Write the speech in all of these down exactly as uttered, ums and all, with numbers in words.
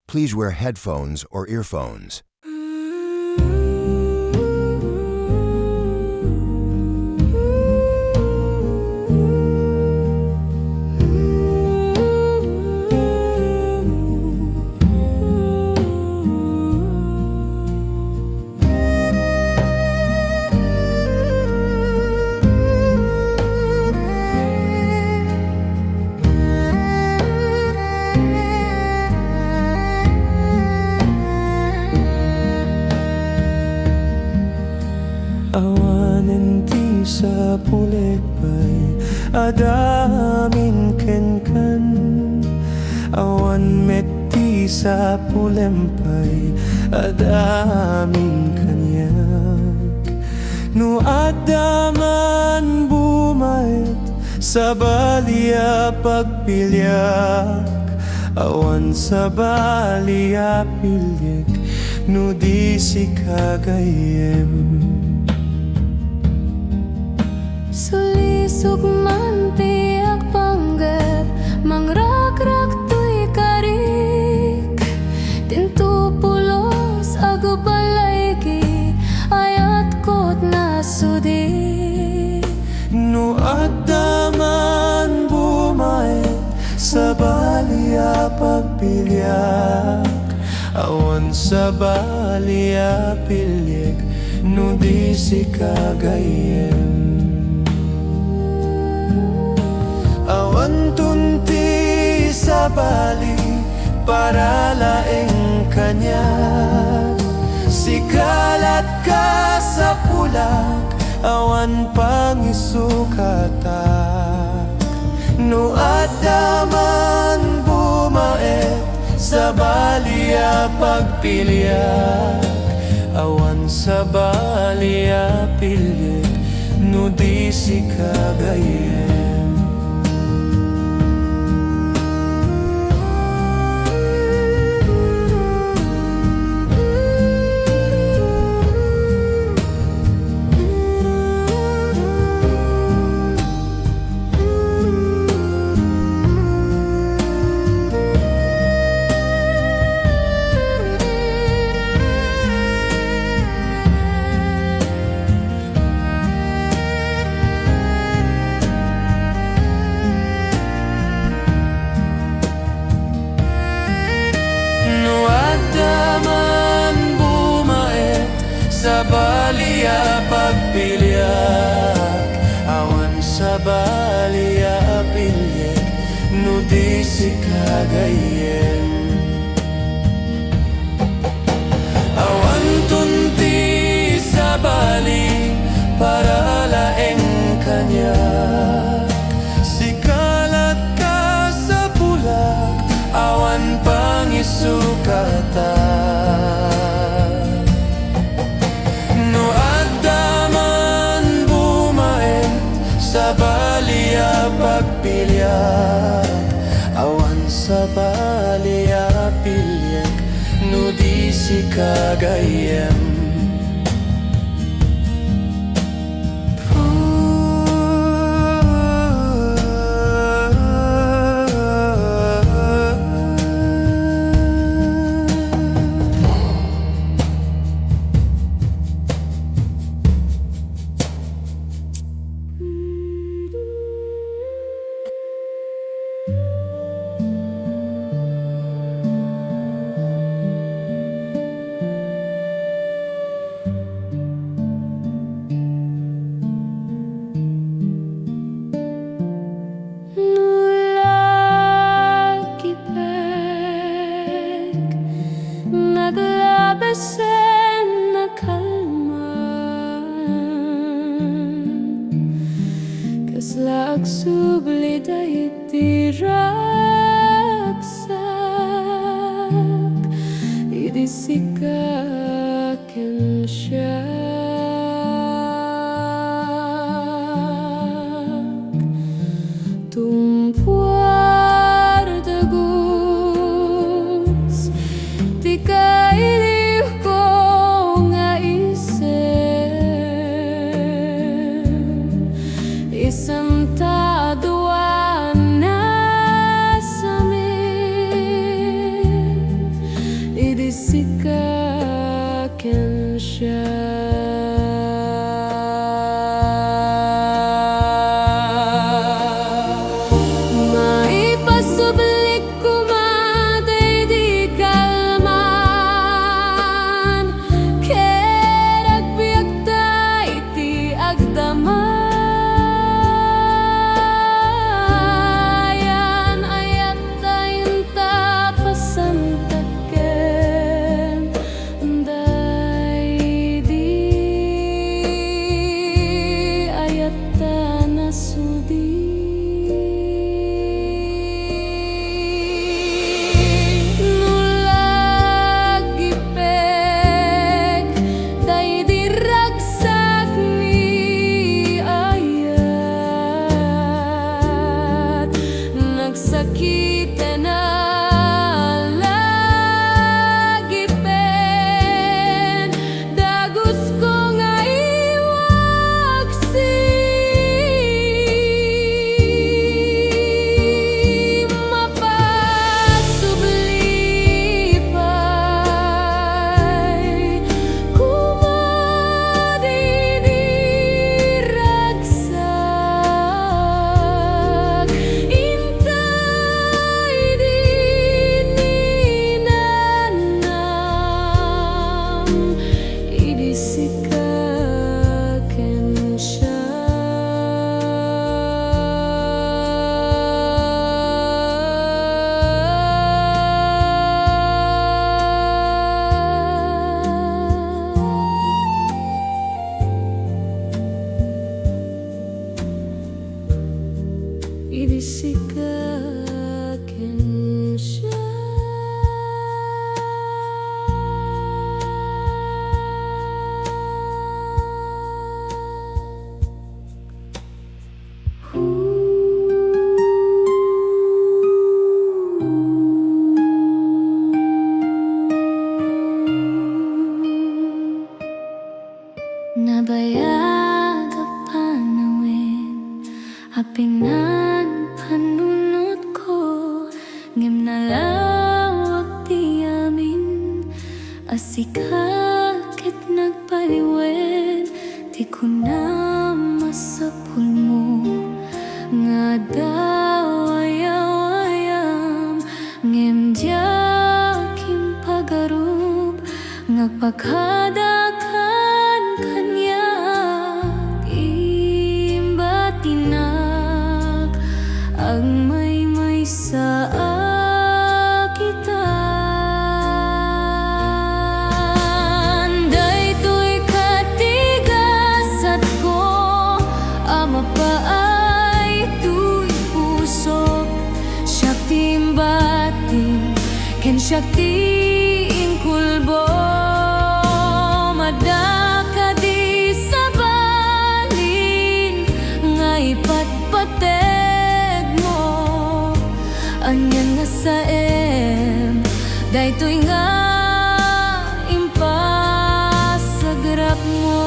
Please wear headphones or earphones. Awanen ti sapulek pay a damin kenkan. Awan met ti sapulem pay a damin kaniak. No adda man bumaet, sabali a pagpiliak, awan sabali a piliek, no di sika gayyem. Sulisog man ti agpanggep, mangrakrak toy karik. Tinto pulos, agbalay ki, ayat kot nasudi. No adda man bumaet, sabali a pagpiliak, awan sabali a piliek, no di sika gayyem. Awanton ti sabali para laeng kaniak. Sika latka sapulak, awan pangisukatak. No adda man bumaet, sabali a pagpiliak, awan sabali a piliek, no di sika gayyem. No adda man bumaet, sabali a pagpiliak, awan sabali a piliek, no di sika gayyem. Awanton ti sabali para laeng kaniak. Sika latka sapulak, awan pangisukatak. No adda man bumaet, sabali a pagpiliak, awan sabali a piliek, no di sika gayyem. No lagipek, naglabesen, nakalman, kasla agsubli daydi ragsak, idi sika ken siak. Tumpuar dagus ti kailiwko nga isem. Isem ta dua nasamin. A sika ket nagbaliwen ti kunam a sapulmo, nga adda wayawayam, ngem diak impagarup nga agpakadakan kaniak. Imbatinak, agmaymaysa a kitan. Daytoy katigasatko a mapaay toy pusok, siak ti imbatim ken siak ti inkulbom. Adda kadi sabalin nga ipatpategmo? Anian nga saem daytoy nga impasagrapmo?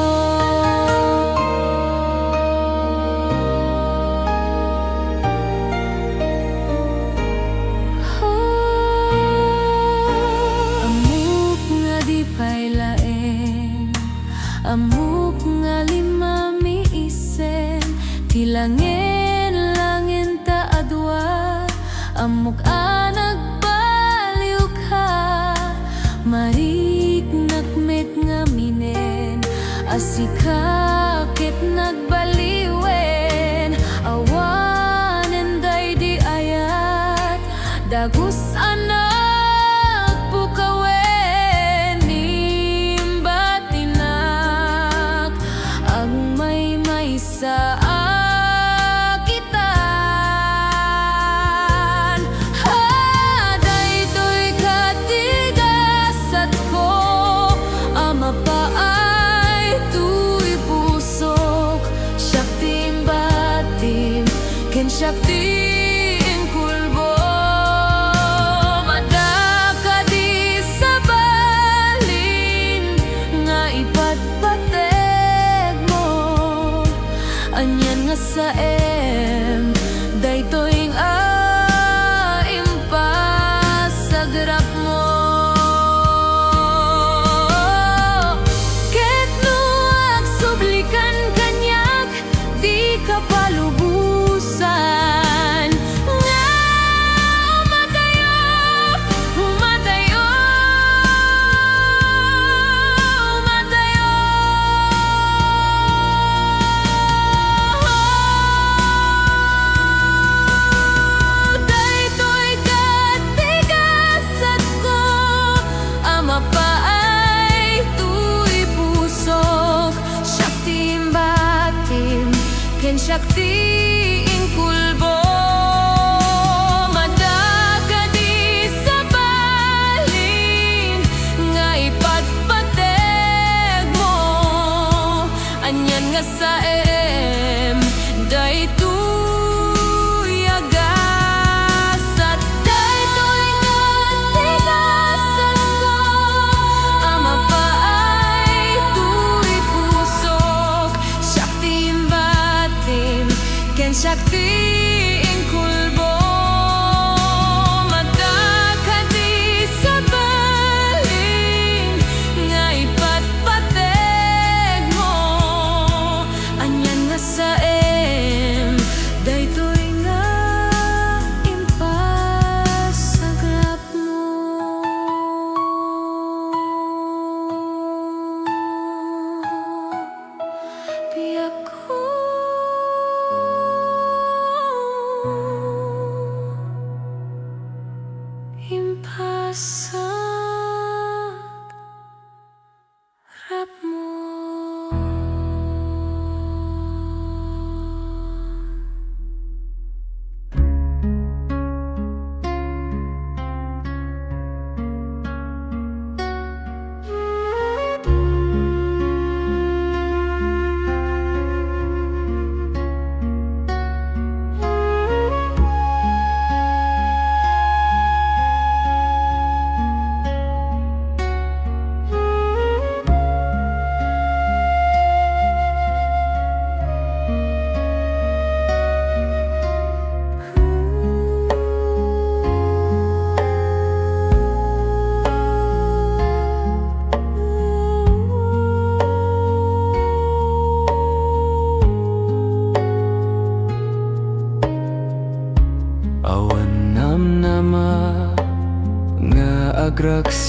Ammok nga di pay laeng, ammok nga limamiisen ti langen-langen ta a dua. Ammok a nagbaliwka, mariknak met ngaminen a sika ket nagbaliwen. Awanen daydi ayat, dagus a nagpukawen. Imbatinak, agmaymaysa a kitan. A daytoy katigasatko a mapaay toy pusok, siak ti imbatim ken siak ti inkulbom. Adda kadi sabalin nga ipatpategmo? Anian nga saem daytoy nga impasagrapmo? Ket no agsublikan kaniak ti kapalubosan nga umatayo, umatayo, umatayo. Daytoy katigasatko a mapaay toy pusok, siak ti imbatim ken siak ti inkulbom. Adda kadi sabalin nga ipatpategmo? Anian nga saem daytoy a gasat? Daytoy katigasatko a mapaay toy pusok, siak ti imbatim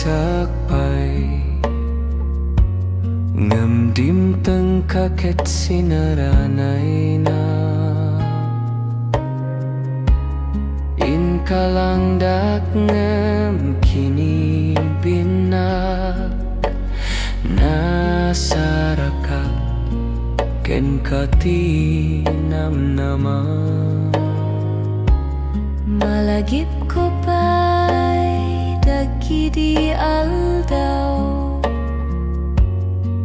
Sakbay, ngem dimtengka ket sinaranayna. Inkalangdak ngem kinibinnak, nasarakak kenka ti namnama. Malagipko pay dagidi aldaw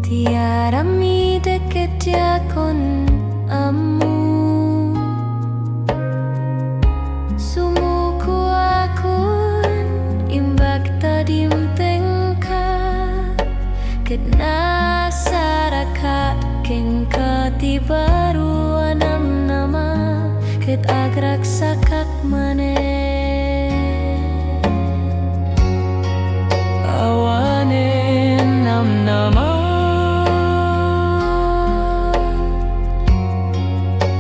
ti aramidek ket diakon ammo. Sumukoakon imbag ta dimtengka, ket nasarakak kenka ti baro a namnama, ket agragsakak manen. Awanen namnama,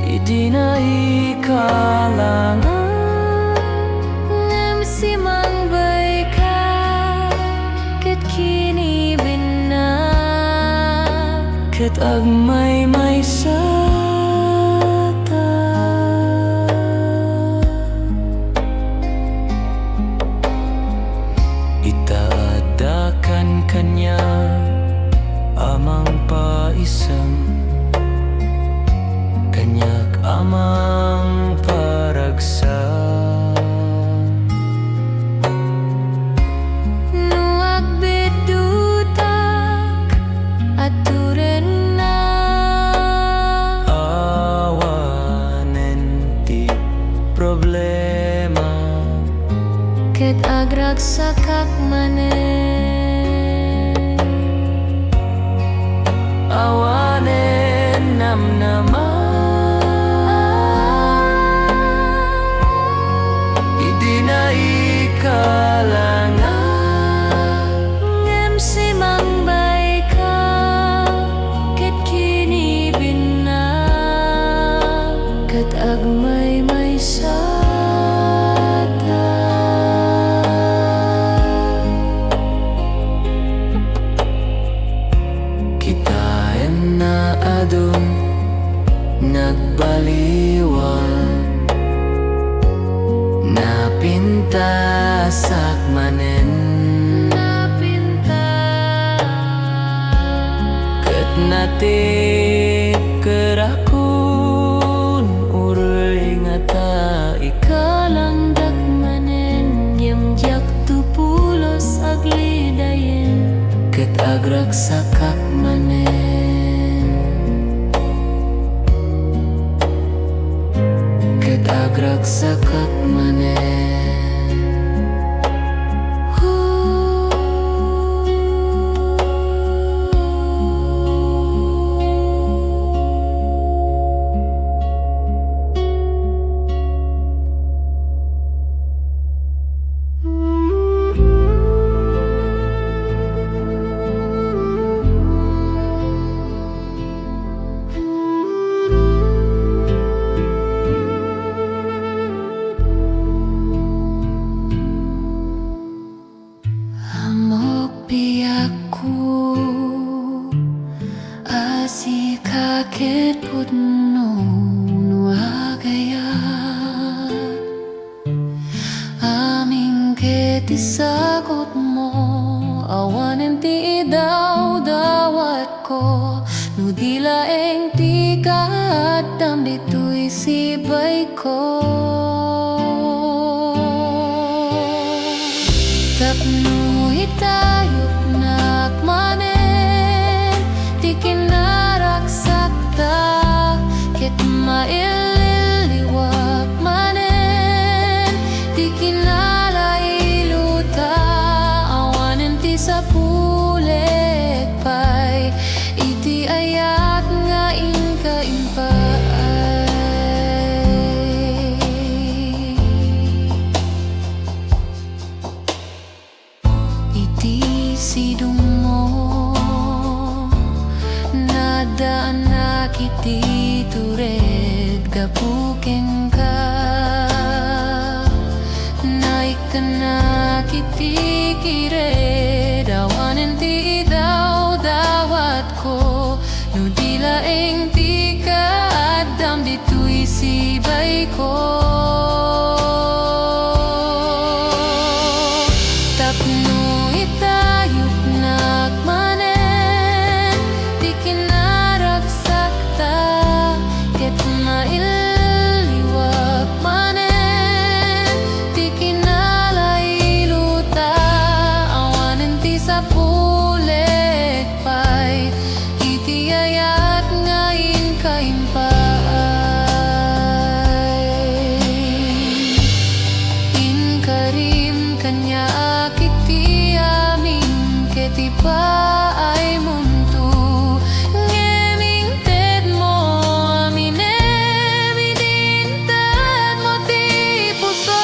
idi naikalanga. Ngem simangbayka ket kinibinnak, ket agmaymaysata. Ita addakan kaniak a mangpaisem, kaniak a mangparagsak. No agbiddutak, aturenna. Awanen ti problema, ket agragsakak manen. Awanen namnama, idi naikalanga. Ngem simangbayka ket kinibinnak, ket agmaymaysata. Kitaenna a dun nagbaliwan, napintasak manen. Napintas. Ket natikkerakon uray ngata ikalangdak manen, ngem diakto pulos aglidayen, ket agragsakak manen. Ket agragsakak manen. Ammok biagko a sika ket pudno no agayat. Amin ket ti sakupmo, awanen ti idawdawatko, no di laeng ti kaaddam ditoy sibayko. Tapno itayoknak manen ti kinaragsakta, ket maililliwak manen ti kinalailota, awanen ti sapulek pay iti ayat nga inka impaay. Iti sidongmo, naddaanak iti tured gapu kenka, naikkannak iti kirek. Sapulek pay iti ayat nga inka impaay. Inkarim kaniak iti amin ket ipaaymonto, ngem intedmo aminen idi intedmo ti puso.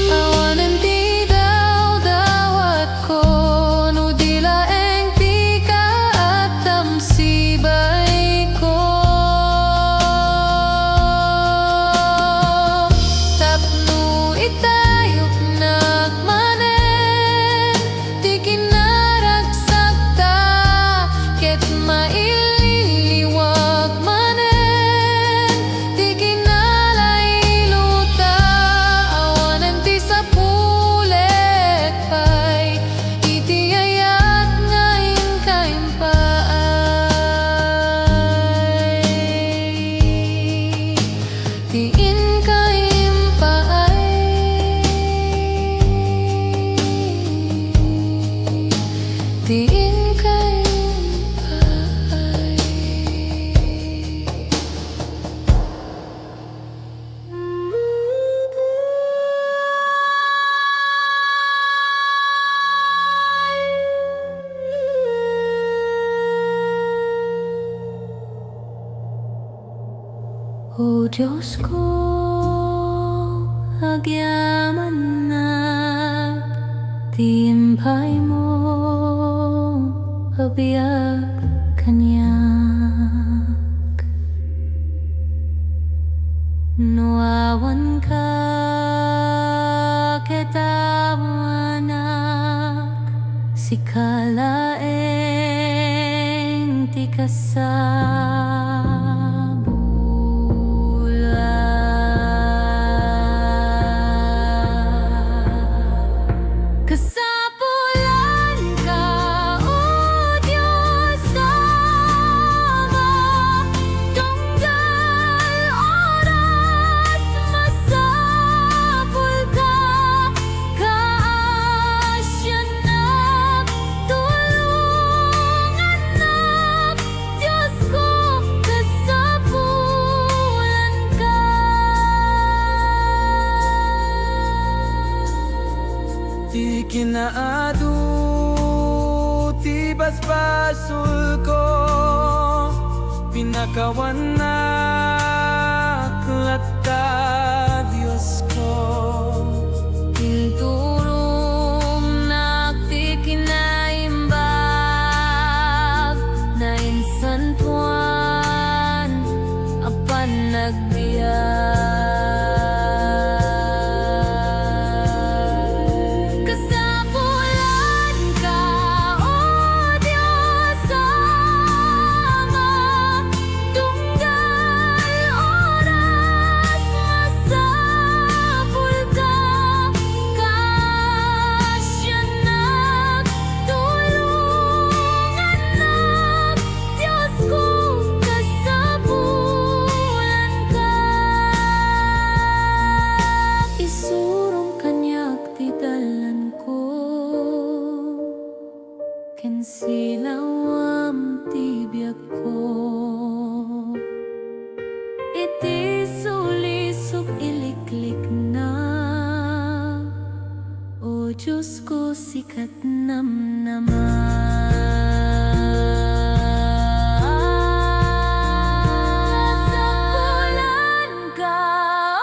Awanen ti dawdawatko no di laeng ti kaaddam sibaiko. Tapno itayoknak manen ti kinaragsakta, ket maililiwak manen ti kinalaylota. Awanen ti sapulek pay iti ayat nga inka impaay. Ti inka impaay, ti inka impaay. O Diosko, agyamannak ti impaymo a biag kaniak. No awanka ket awanak, sika laeng ti kasapulan. Kasapulanka, O Dios Ama, tunggal oras masapulka, kaasiannak, tulongannak, Diosko, kasapulanka. Ti kinaadu ti basbasolko, pinakawannak latta, Diosko. Inturongnak ti kinaimbag, nainsantoan a panagbiag. Kasapulanka, O Dios Ama, tunggal oras masapulka, kaasiannak, tulongannak, Diosko, kasapulanka. Isurom kaniak ti dalanko ken silawam ti biagko. Iti sulisog iliklikna, O Diosko, sika namnama. Kasapulanka, O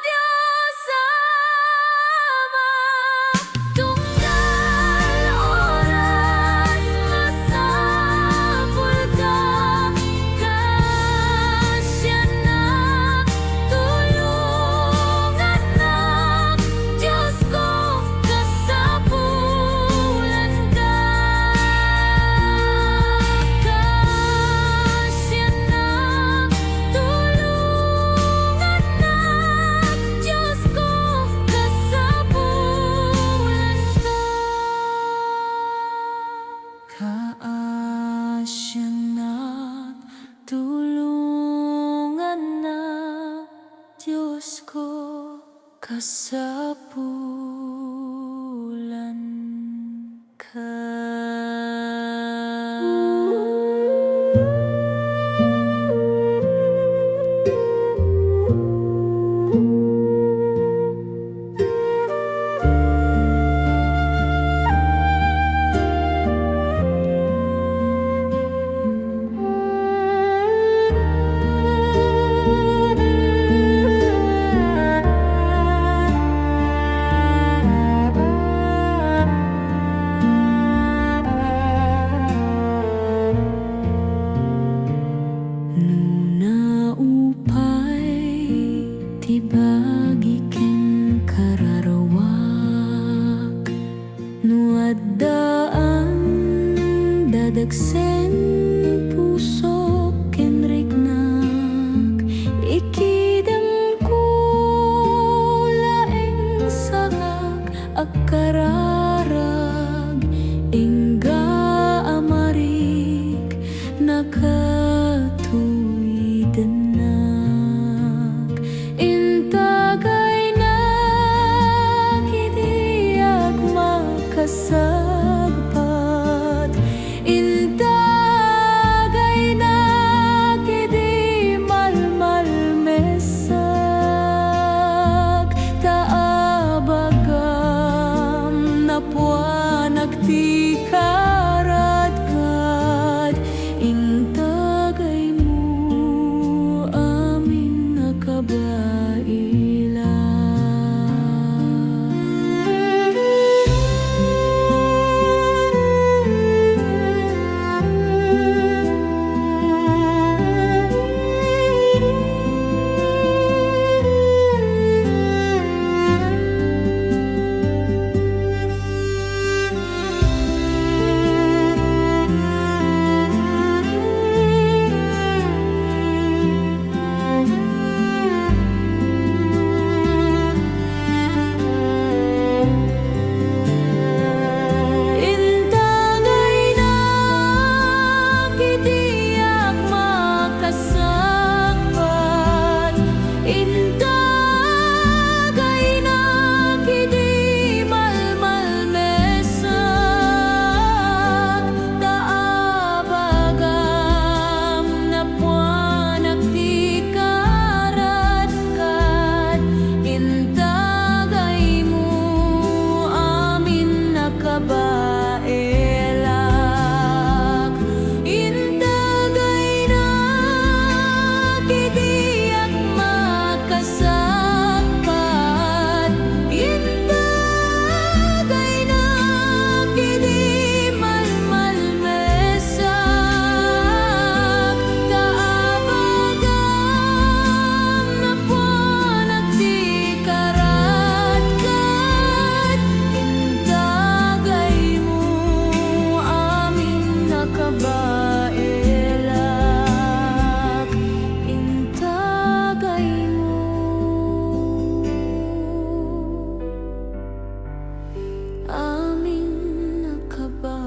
Dios Ama, tunggal oras masapulka, kaasiannak, tulongannak, Diosko, kasapulanka. Kasapulanka. No naupay ti bagi ken kararwak, no adda ang dadagsen pusok ken riknak, ikidemko laeng sakak a kararag, ingga a marik nakatuydennak. Intagaynak idi agmakasagpat, intagaynak idi malmalmesak, ta abagam napuanak ti karadkad. Intagaymo amin a kabaelak. Intagaynak idi agmakasagpat, intagaynak idi malmalmesak, ta abagam napuanak ti karadkad. Intagaymo amin a kabaelak. Intagaynak idi agmakasagpat, intagaynak idi malmalmesak, ta abagam napuanak ti karadkad. Intagaymo amin a kabaelak. Intagaymo amin a kabaelak.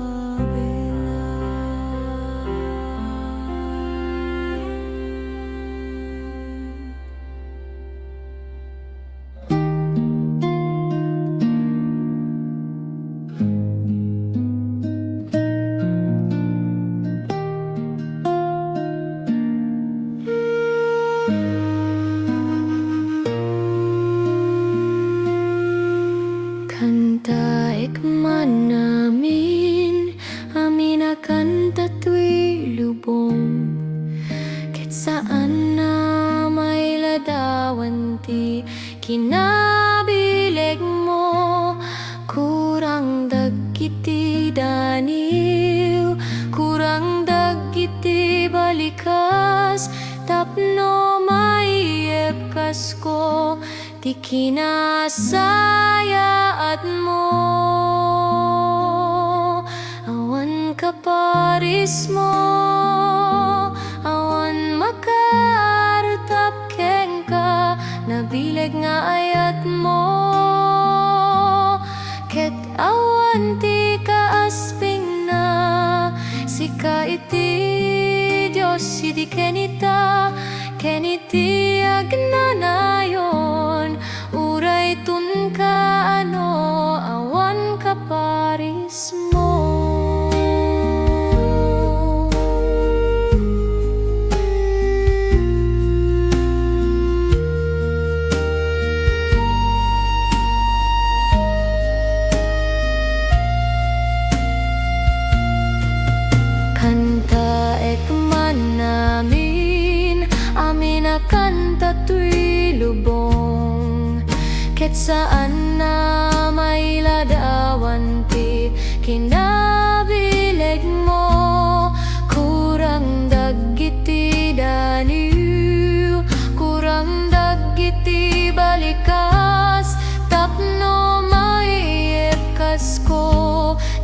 Kantaek man amin, amin a kanta toy lubong, ket saan a mailadawan ti kinabilegmo. Kurang dagiti daniw, kurang dagiti balikas, tapno maiyebkasko ti kinasayaatmo. Awan kaparismo, awan makaartap kenka, nabileg nga ayatmo, ket awan ti kaaspingna. Sika iti Dios idi ken ita, ken iti agnanayon, uray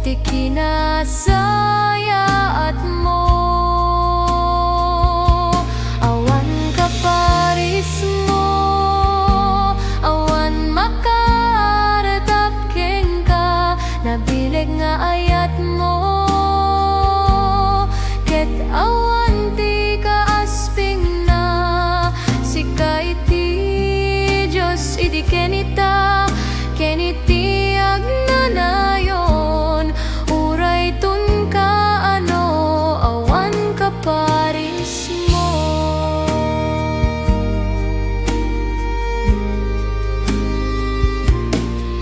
ti kinasayaatmo. Awan kaparismo, awan makaartap kenka, nabileg nga ayatmo. Ket awan ti kaaspingna, sika iti Dios idi ken ita, ken iti agnanayon, uray tungka ano, awan kaparismo.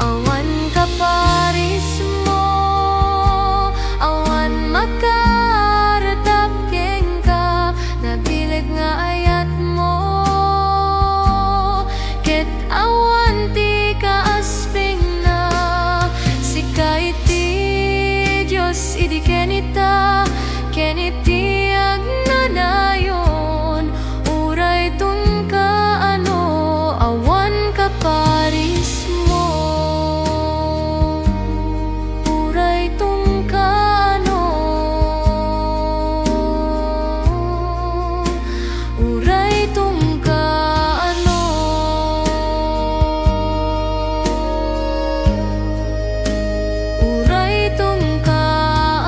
Awan kaparismo, awan makaartap kenka, nabileg nga ayatmo. Ket awan ti kaaspingna, sika iti Dios idi ken ita, ken iti agnanayon, uray tungka ano, awan kaparismo. Uray tungka ano, uray tungka ano, uray tungka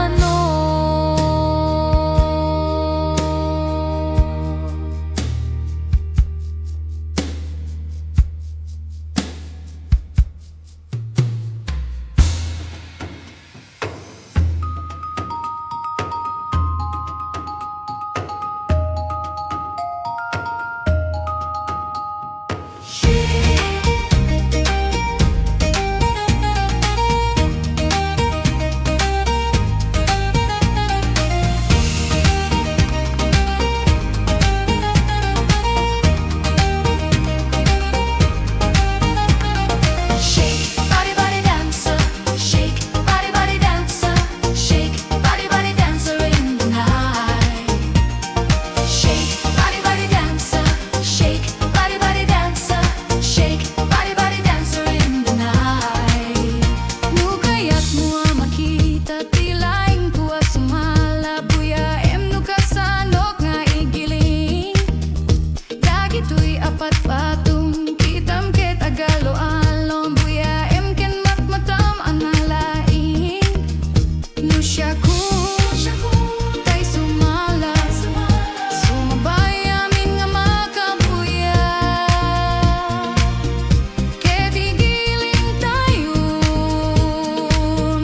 ano. Shake, body, body, dancer. Shake, body, body, dancer. Shake, body, body, dancer in the night. Shake, body, body, dancer. Shake, body, body, dancer. Shake, body, body, dancer in the night. No kayatmo a makita ti laingko a sumala, buyaem no kasanok nga igiling. Dagitoy a patpatom, kitam ket agalo-alom, buyaem ken matmatam a nalaing. No siako tay sumala, sumabay amin nga makabuya. Ket igilingtayon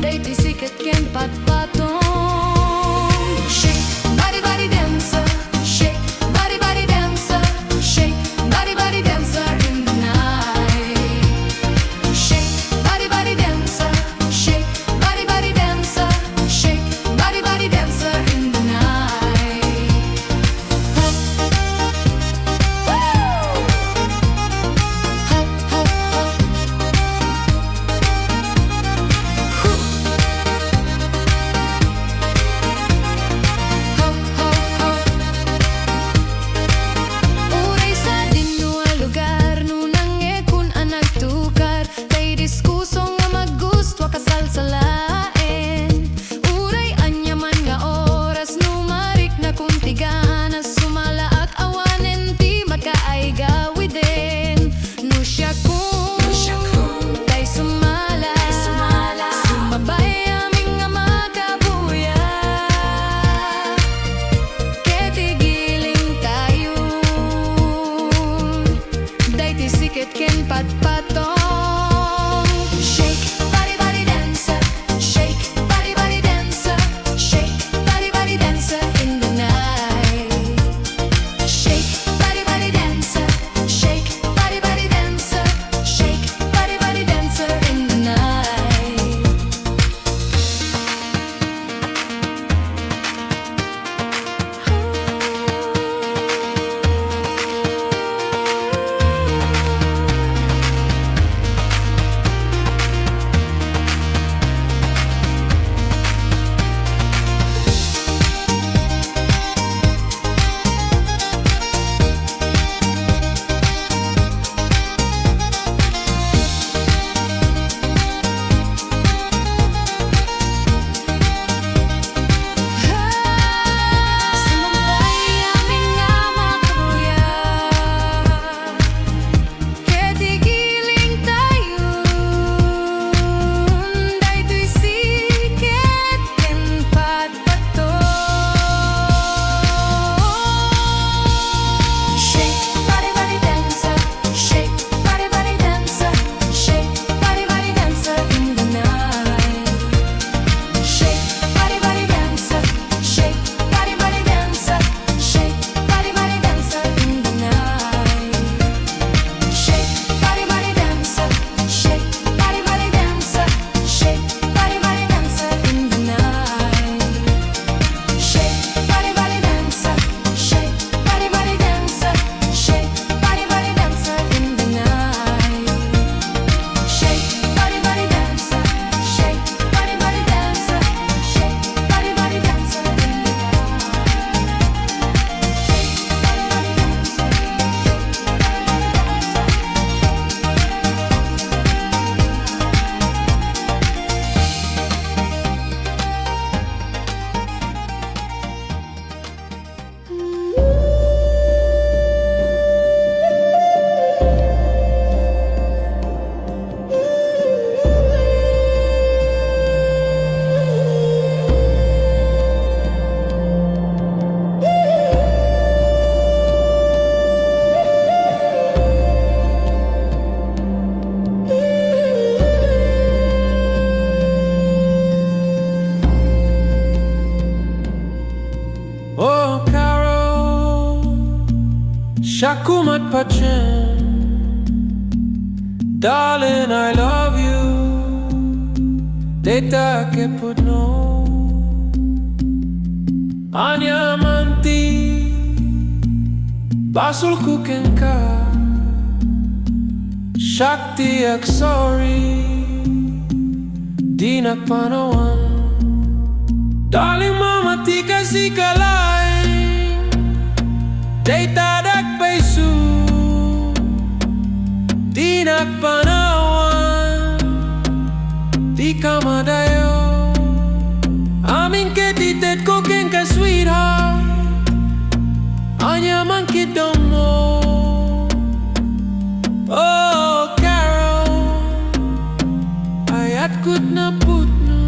daytoy siket ken patpatom. Shake, body, body, dancer. Shake, body, body, dancer. Shake, body, body, dancer in the night. Shake, body, body, dancer. Shake, body, body, dancer. Siak met patien, darling, I love you. Dayta ket pudno. Ania man ti basolko kenka, siak ti agsorry. Dinak panawan. Darling, mamatika sika laeng. Dayta agpayso. Dinak panawan. Dika madayo. Amin ket itedko kenka, sweetheart. Ania man ket dammo. Oh, Carol, ayatko ti napudno.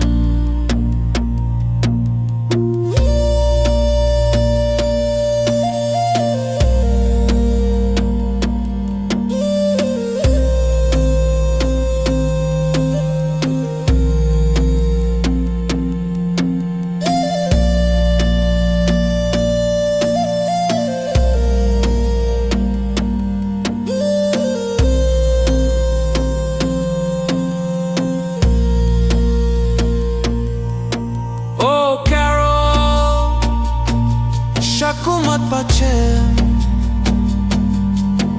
Oh, Carol, siak met patien.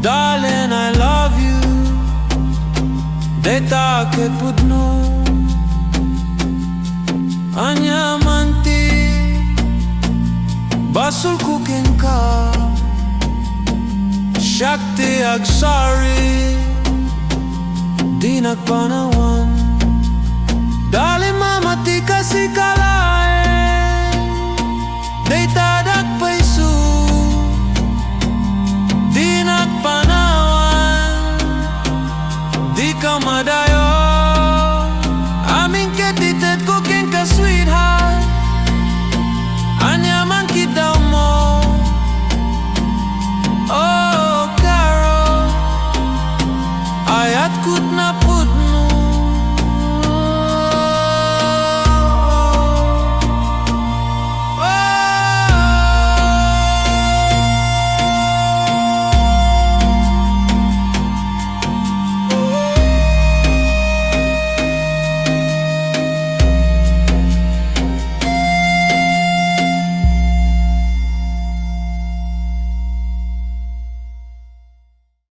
Darling, I love you. Dayta ket pudno. Ania man ti basolko kenka, siak ti agsorry. Dinak panawan. Darling, mamatika